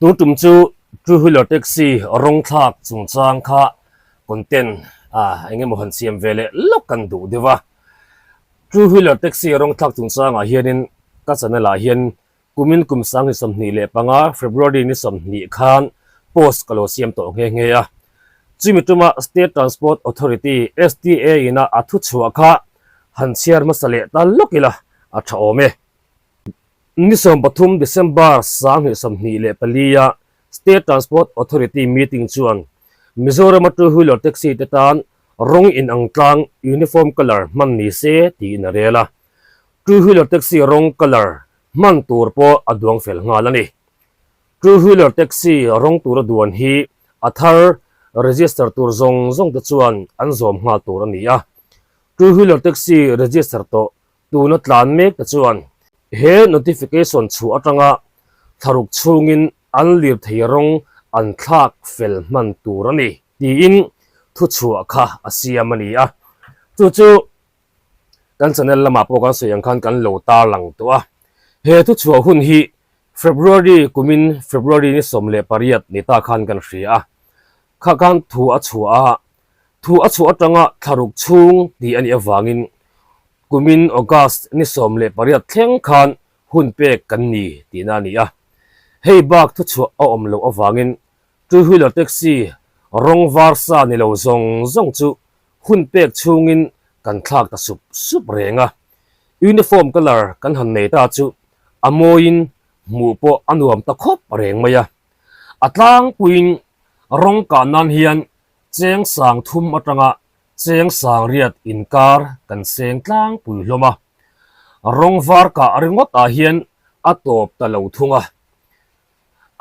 Tun tum chu two wheeler taxi rawng thlak chungchang kha content ah eng emaw han siam ve leh lawk kan duh deuh a. Two wheeler taxi rawng thlak chungchangah hianin ka channel ah hian kumin kum sang ni 25 February ni 20 khan post ka lo siam tawh nghe nghe a. Chumi tuma State Transport Authority, STA, ina a thuchhuah kha han chhiar hmasa leh ta lawk ila a tha awm e. Ni 13 December 2024 a State Transport Authority meeting chuan Mizorama two wheeler taxi te tan rawng inang tlang uniform colour hman ni se tiin a rel a. Two wheeler taxi rawng colour hman tur pawh a duang fel nghal a ni. Two wheeler taxi rawng tura duan hi a thar register tur zawng zawng te chuan an zawm nghal tur a ni a. Two wheeler taxi register tawh Tuna tlan mek te chuan he notification chhuah atanga thlaruk chhungin an lirthei rawng an thlak fel hman tur a ni tiin thuchhuah kha a siam a ni a. Chu chu kan channel lamah pawh kan sawi ang khan kan lo tarlang tawh a. He thuchhuah hun hi February kumin February ni 18 ni ta khan kan hria a. Kha khan thu a chhuah a, thu a chhuah atanga thlaruk chhung tih a nih avangin kumin August ni 18 thleng khan hun pek kan ni tihna a ni a. Hei bak thuchhuah a awm loh avangin two wheeler taxi rawng var sa ni lo zawng zawng chu hun pek chhungin kan thlak ta sup sup reng a. Uniform colour kan han nei ta chu a mawiin hmuh pawh a nuam ta khawp reng mai a. A tlangpuiin rawng kah nan hian cheng sang thum atanga cheng sang riat inkar kan seng tlangpui hlawm a. Rawng var kah ringawt ah hian a tawp ta lo thung a.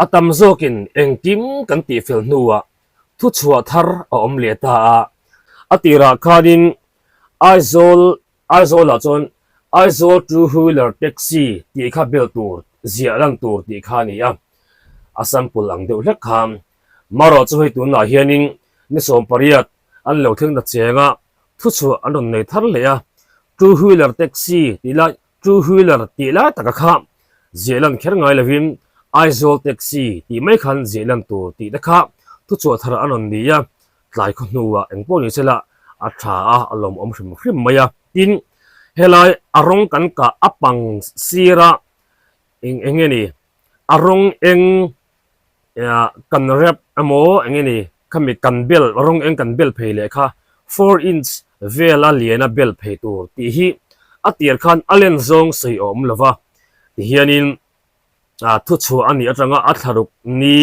A tam zawkin engkim kan tihfel hnuah thuchhuah thar a awm leh ta a. A tirah khanin Aizawl Aizawlah chuan Aizawl Two Wheeler Taxi tih kha bel tur, ziah lan tur tih kha a ni a, a sample ang deuh hlek kha. Marawh chu hei tunah hianin ni 18 an lo thleng ta cheng a, thuchhuah an rawn nei thar leh a, Two Wheeler Taxi tih lai, Two Wheeler tih lai taka kha ziah lan kher ngai lovin Aizawl Taxi tih mai khan ziah lan tur tih te kha thuchhuah thar an rawn ni a. Tlai khaw hnuah eng pawh ni sela a tha a, a lawmawm hrim hrim mai a. Tin, helai a rawng kan kah a pang sira eng eng nge ni a rawng eng kan rep emaw eng nge ni khami kan bel rawng eng kan bel phei leh kha 4 inch vela liana bel phei tur tih hi a tir khan a len zawng sawi a awm lova tihianin Thuchhuah a nih atanga a thlaruk ni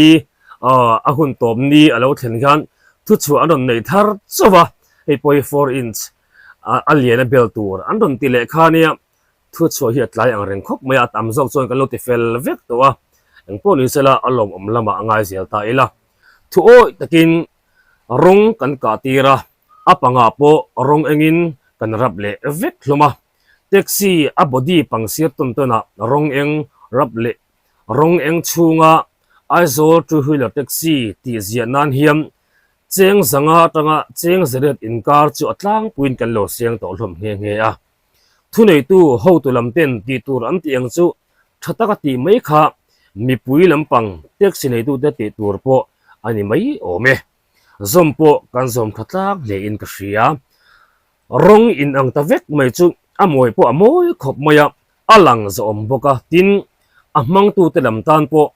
a hun tawp ni a lo thlen hian thuchhuah an rawn nei thar chauh a, hei pawh hi 4 inch a lian a bel tur an rawn ti leh kha nia, thuchhuah hi a tlai ang reng khawp mai a, a tam zawk chuan kan lo ti fel vek tawh a, engpawh ni sela a lawmawm lamah a ngai zel ta ila. Thu awih takin rawng kan kah tir a, a pangah pawh rawng engin kan rap leh vek hlawm a. Taxi a body pang sir tawn tawn ah rawng eng rap leh rawng eng chhunga Aizawl two wheeler taxi tih ziah nan hian cheng zanga atanga cheng zariat inkar chu a tlangpuiin kan lo seng tawh hlawm nghe nghe a. Thuneitu hotu lam ten tih tur an tih ang chu tha taka tih mai kha mipui lampang taxi neitute tih tur pawh a ni mai awm e. Zawm pawh kan zawm tha tlak hle in ka hria. Rawng in ang ta vek mai chu a mawi pawh a mawi khawp mai a, a lang zawhawm bawk a, tin a hmangtute lam tan pawh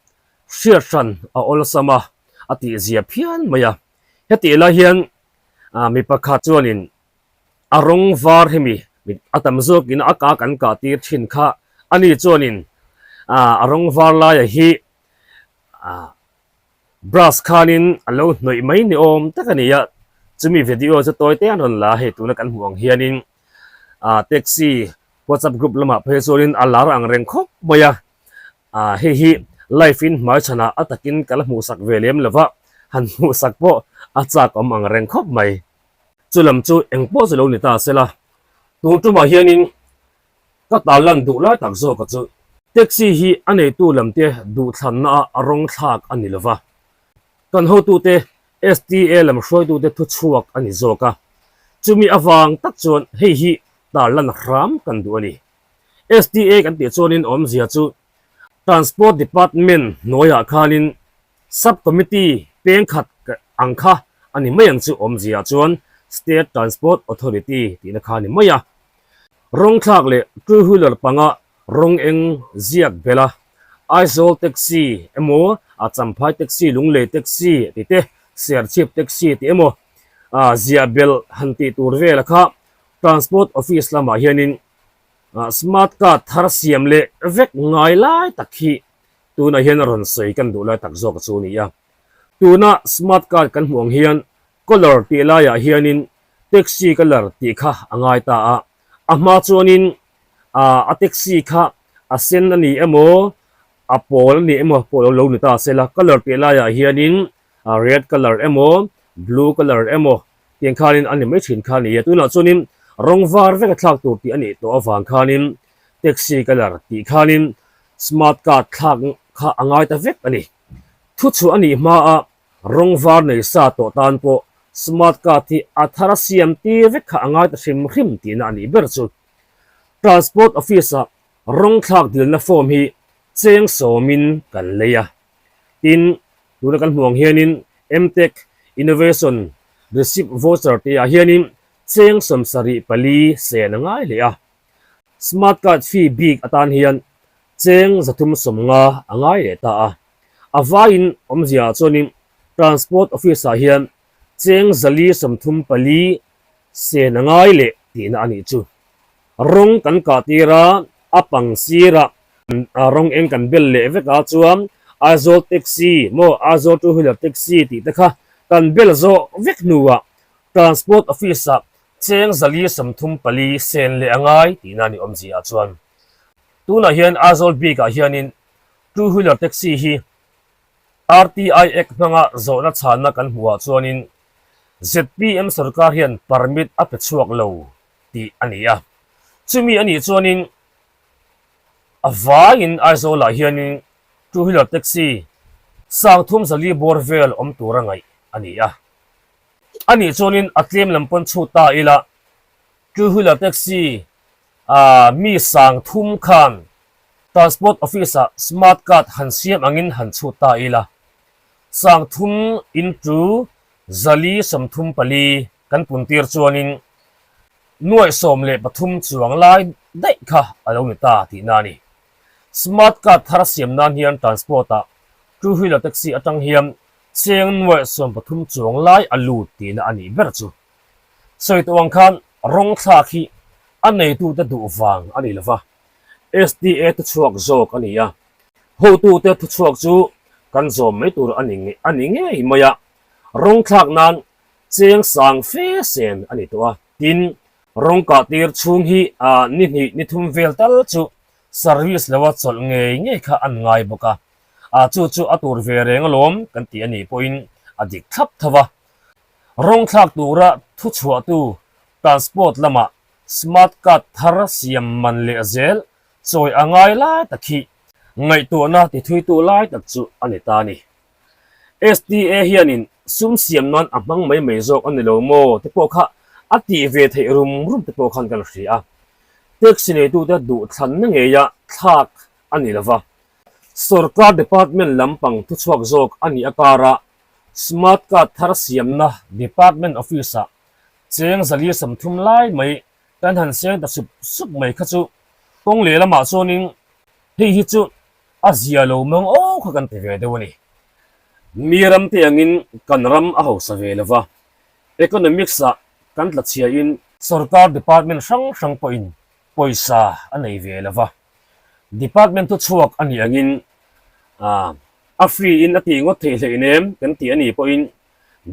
hriat hran a awlsam a, a tihzia phian mai a. Hetih lai hian mi pakhat chuanin a rawng var hemi a tam zawkin a ka kan kah tir thin kha ani chuanin a rawng var laia hi Brush khanin a lo hnawih mai ni awm tak a ni a, chumi video chu tawi te an rawn la a, hei tuna kan hmuh ang hianin ah taxi whatsapp group lamah phei chuanin a lar ang reng khawp mai a, ah hei hi live in hmai chhanah a takin ka la hmuhsak ve lem lo va, han hmuhsak pawh a chak awm ang reng khawp mai. Chu lam chu eng pawh chu lo ni ta sela, tun tumah hianin Ka tal lan duh lai tak zawk a chu. Taxi hi a neitu lamte duhthlanna ah a rawng thlak a ni lova. Kan hotute STA lam hruaitute thu chhuak a ni zawk a. Chumi avang tak chuan hei hi tar lan hram kan duh a ni. STA kan tih chuanin awmzia chu Transport Department hnuaiah khanin. Sub Committee peng khat ang kha a ni mai ang chu awmzia chuan State Transport Authority tihna kha a ni mai a. Rawng thlak leh two wheeler panga rawng eng ziak belh a, Aizawl taxi emaw, Champhai taxi, Lunglei taxi tih te, Serchhip taxi tih emaw ziah belh han tih tur vela kha Transport Office lamah hianin Smart card thar siam leh vek ngai lai tak hi tunah hian a rawn sawi kan duh lai tak zawk chu a ni a. Tuna smart card kan hmuh ang hian colour tih laiah hianin taxi colour tih kha a ngai ta a, a hma chuanin a taxi kha a sen a ni emaw a pawl a ni emaw pawh lo ni ta se la, colour tih laiah hianin red colour emaw blue colour emaw Tiang khanin a ni mai thin kha a ni a, tunah chuanin rawng var vek a thlak tur tih a nih tawh avang khanin taxi colour tih khanin smart card thlak kha a ngai ta vek a ni. Thuchhuah a nih hmaa rawng var nei sa tawh tan pawh smart card hi a thar a siam tir vek kha a ngai ta hrim hrim tihna a nih ber chu. Transport office-ah rawng thlak dilna form hi cheng sawmin kan lei a, tin Tuna kan hmuh ang hianin Mtech Innovation Receipt Voucher tihah hianin cheng 74 sen a ngai leh a. Smart Card fee bik atan hian cheng 350 a ngai leh ta a. A vaiin awmzia ah chuanin Transport Office ah hian cheng 434 sen a ngai leh tihna a nih chu. Rawng kan kah tir a, a pang sirah rawng eng kan bel leh vek a chuan Aizawl taxi maw Aizawl two wheeler taxi tih te kha kan bel zawh vek hnuah Transport office ah cheng 434 sen leh a ngai tihna a ni awmzia ah chuan. Tunah hian Aizawl bik ah hianin two wheeler taxi hi RTI Act hmanga zawhna chhanna kan hmuh ah chuanin zpm sorkar hian permit a pe chhuak lo tih a ni a. Chumi a nih chuanin a vaiin Aizawlah hianin two wheeler taxi 3400 bawr vel awm tura ngaih a ni a. A nih chuanin a tlem lam pawn chhut ta ila two wheeler taxi mi 3000 khan Transport Office-ah smart card han siam angin han chhut ta ila 3000 into 434 Kan puntir chuanin 13,000 chuang lai daih kha a lo ni ta tihna a ni. Smart card thar siam nan hian transport-ah two wheeler taxi atang hian cheng 13,000 chuang lai a lut tihna a nih ber chu. Sawi tawh ang khan rawng thlak hi a neitute duh vang a ni lova, SDA thuchhuak zawk a ni a. Hotute thuchhuak chu kan zawm mai tur a ni ngei mai a, rawng thlak nan Cheng sang fe sen a ni tawh a, tin, rawng kah tir chhung hi ni hnih ni thum vel tal chu service loa chawlh ngei ngei kha an ngai bawk a, a chu chu a tur ve reng alawm kan tih a nih pawhin a dik thlap tho a. Rawng thlak tura thuchhuahtu transport lamah smart card thar siam man leh zel chawi a ngai lai tak hi ngaihtuahna tithuitu lai tak chu a ni ta a ni. STA hianin sum siam nan a hmang mai mai zawk a ni lo maw te pawh kha a tih ve theih rum rum te pawh khan kan hria a. Taxi neitute duhthlanna ngeia thlak a ni lova. Sorkar department lampang thuchhuak zawk a nih akara smart card thar siamna department office-ah cheng 430 lai mai kan han seng ta sup sup mai kha chu kawng lehlamah chuanin hei hi chu A zia lo mang aw kha kan ti ve deuh a ni. Mi ram te angin kan ram a hausa ve lo va, economics ah kan tla chhiain sorkar department hrang hrang pawhin pawisa a nei ve lo va, department thuchhuak a nih angin a free in a tih ngawt theih hleih nem kan tih a nih pawhin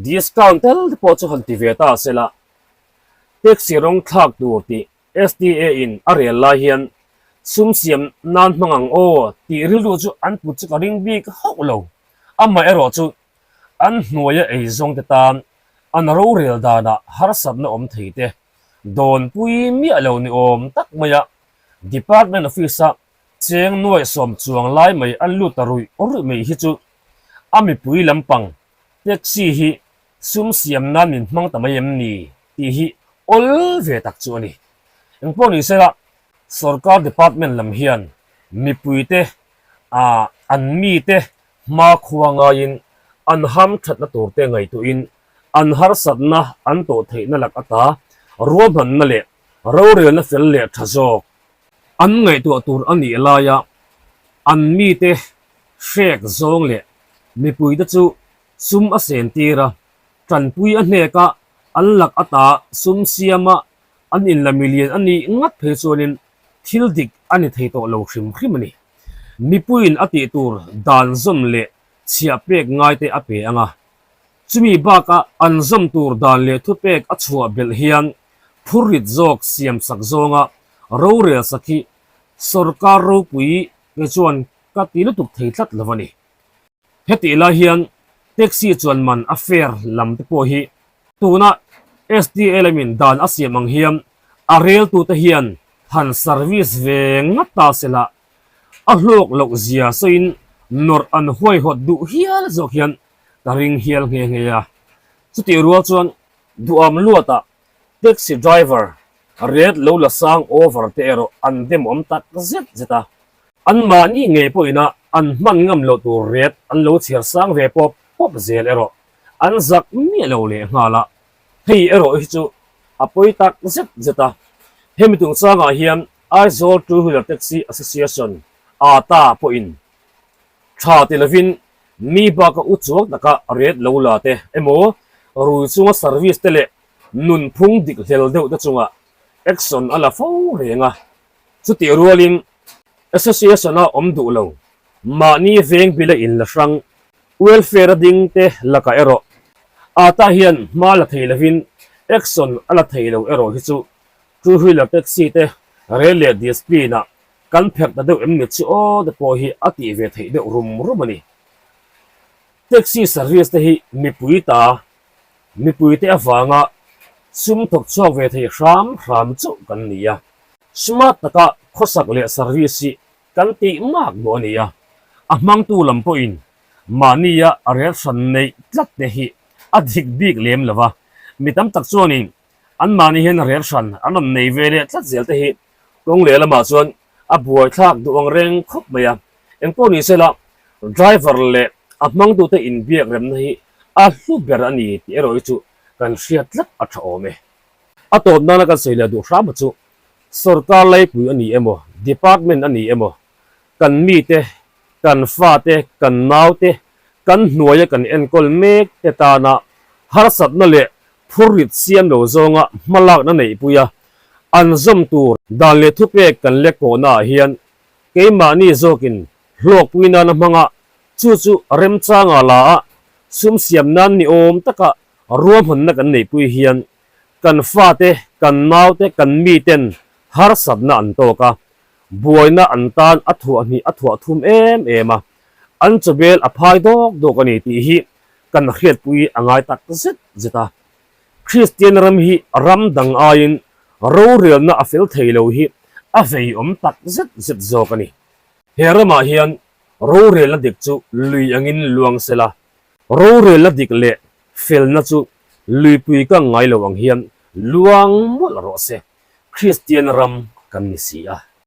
discount tel te pawh chu han ti ve ta se la, taxi rawng thlak tur tih STA in a rel lai hian sum siam nan hmang ang aw tih rilru chu an put chu ka ring bik hauh lo. Amaherawh chu an hnuaia eizawng te tan an rorel danah harsatna awm thei te dawnpui miah lo ni awm tak maia Department Office-a cheng 70,000 chuang lai mai an lut ta ruih ruih mai hi chu a mipui lampang taxi hi sum siam nan min hmang ta mai em ni tih hi awl ve tak chu a ni. Engpawh ni sela, sorkar department lam hian mipuite ah an mite hmakhua ngaiin An ham thatna turte ngaihtuahin an harsatna an tawh theihna lak ata ruahmanna leh rorelna fel leh tha zawk an ngaihtuah tur a nih laia an mite hrek zawng leh mipuite chu sum a sen tir a, tanpui a hnek a, an lak ata sum siama an inla milian a nih ngat phei chuanin thil dik a ni thei tawh lo hrim hrim a ni. Mipuiin a tih tur dan zawm leh chhiah pek ngaite a pe ang a. Chumi bakah an zawm tur dan leh thupek a chhuah belh hian phurrit zawk siamsak zawnga rorel sak hi sorkar ropui te chuan ka ti lutuk thei tlat lo a ni. Hetih lai hian taxi chuan man a fare lam te pawh hi tuna STA lamin dan a siam ang hian a reltute hian han service ve ngat ta sela A hlawk loh zia sawiin nawrh an huaihawt duh hial zawk hian ka ring hial nghe nghe a. Chutih rual chuan duham luatah taxi driver rate lo la sang over te erawh an demawm tak zet zet a. Anmahni ngei pawhina an hman ngam loh tur rate an lo chhiar sang ve pawp pawp zel erawh an zak miah lo leh nghal a. Hei erawh hi chu a pawi tak zet zet a. Hemi chungchangah hian Aizawl Two Wheeler Taxi Association, ata, pawhin tha ti lovin mi baka u chuang taka rate lo la te emaw rui chunga service te leh nunphung dik hlel deuh te chungah action a la fo reng a. Chutih rualin association-a awm duh lo mahni veng bila in la hrang welfare-a ding te lakah erawh ata hian hma la thei lovin action a la thei lo erawh hi chu Two wheeler taxi te rel leh discipline ah kan pherh ta deuh em ni chu aw te pawh hi a tih ve theih deuh rum rum a ni. Taxi service te hi mipui ta, mipui te avanga sum thawk chhuak ve thei hram hram chauh kan ni a. Smart taka khawsak leh service hi kan tih mak duh a ni a, a hmangtu lam pawhin mahnia rel hran neih tlat te hi a dik bik lem lo va, mi tam tak chuanin Anmahni hian rel hran an rawn nei ve leh tlat zel te hi kawng leh lamah chuan a buaithlak duh ang reng khawp mai a. Engpawh ni sela driver leh a hmangtute inbiak remna hi a hlu ber a ni tih erawh hi chu kan hriat tlat a tha awm e. A tawp nana kan sawi leh duh hram chu sorkar laipui a ni emaw, department a ni emaw, kan mite, kan fate, kan naute, kan hnuaia kan enkawl mek te tana harsatna leh phurrit siam lo zawnga hmalakna neihpui a, an zawm tur dan leh thupek kan lek pawhna ah hian keimahni zawkin hlawkpui nana hmanga chu chu remchanga la a sum siam nan ni awm taka ruahmanna kan neihpui hian kan fate, kan naute, kan miten harsatna an tawk a, buaina an tan a thuah hnih a thuah thum em em a, an chawbel a phai dawk dawk a ni tih hi kan hriatpui a ngai tak zet zet a. Kristian ram hi ram dang aiin rorelna a fel thei lo hi a veiawm tak zet zet zawk a ni. He ramah hian rorelna dik chu lui angin luang se la, rorelna dik leh felna chu luipui kang ngai lo ang hian luang mawlh rawh se. Kristian ram kan ni si a.